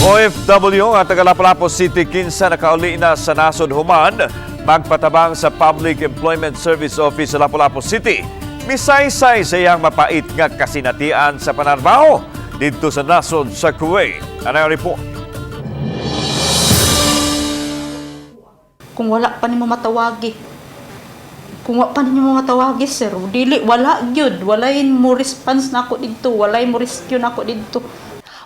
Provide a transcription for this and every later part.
OFW nga taga Lapu-Lapu City, kinsa nakauli na sa nasod human magpatabang sa Public Employment Service Office sa Lapu-Lapu City. Misaysay sa iyang mapait nga kasinatian sa panarbaho didto sa nasod sa Kuwait. Ano ang report? Kung wala pa nimo matawagi. Kung wa pa nimo matawagi, sir, dili wala gyud, walay mo response nako didto, walay mo rescue nako didto.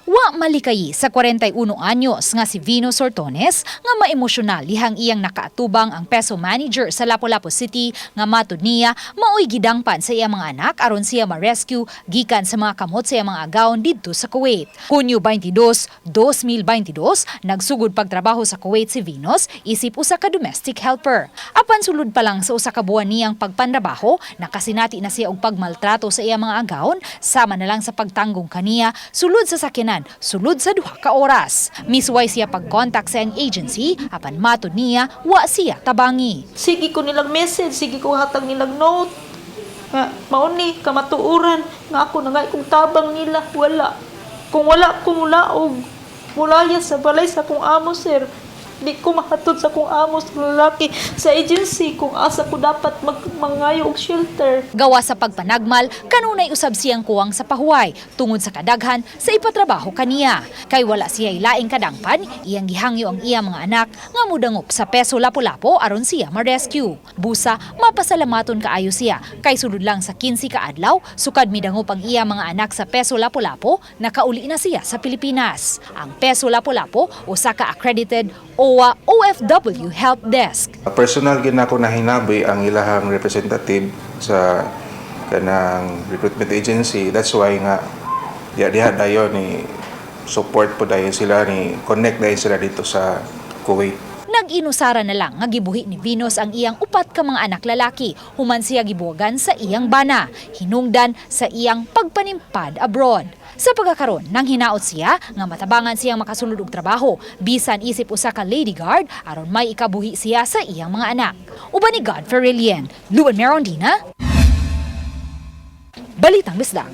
Wa malikayi sa 41 anyos nga si Vino Sortones nga maemosyonal lihang iyang nakaatubang ang PESO manager sa Lapu-Lapu City nga matud niya maoy gidangpan sa iyang mga anak aron siya ma-rescue gikan sa mga kamot sa iyang mga agawon didto sa Kuwait. Hunyo 22, 2022, nagsugod pagtrabaho sa Kuwait si Venus isip usa ka domestic helper. Apan sulod pa lang sa usa ka buwan niyang pagpanrabaho, nakasinati na siya og pagmaltrato sa iyang mga agawon, sama na lang sa pagtanggong kaniya sulod sa sakyanan sulod sa 2 ka oras. Misuway siya pag-contact sa iyang agency apan matud niya wa siya tabangi. Sige ko nilang message, sige ko hatag nilang note. Nga, mao ni kamatuoran nga ako nangay kong tabang nila, wala. Kung wala ko mulaog, mulaya sa balay sa akong amo, sir. Di ko mahatod sa akong amo sa lalaki sa agency kung asa ko dapat mangayo og shelter. Gawa sa pagpanagmal, kanunay usab siyang kuwang sa pahuway tungod sa kadaghan sa ipatrabaho kaniya. Kay wala siya laing kadangpan, iyang gihangyo ang iyang mga anak nga mudangop sa PESO Lapu-Lapu aron siya ma-rescue. Busa, mapasalamaton kaayo siya kay sulod lang sa 15 ka adlaw, sukad midangop ang iyang mga anak sa PESO Lapu-Lapu, nakauli na siya sa Pilipinas. Ang PESO Lapu-Lapu usa ka accredited OWWA OFW Help Desk. Personal gid nako nahinabi ang ilahang representative sa kanang recruitment agency. That's why nga diha diha dayon ni support po dayon sila, ni connect dayon sila dito sa Kuwait. Nag-inusara na lang nga gibuhi ni Venus ang iyang upat ka mga anak lalaki human siya gibuwagan sa iyang bana, hinungdan sa iyang pagpanimpad abroad. Sa pagkakaron, nang hinaot siya nga matabangan siyang makasulod og trabaho bisan isip usa ka lady guard aron may ikabuhi siya sa iyang mga anak. Uban ni God Ferrilien, Luan Merondina, Balitang Bisdak.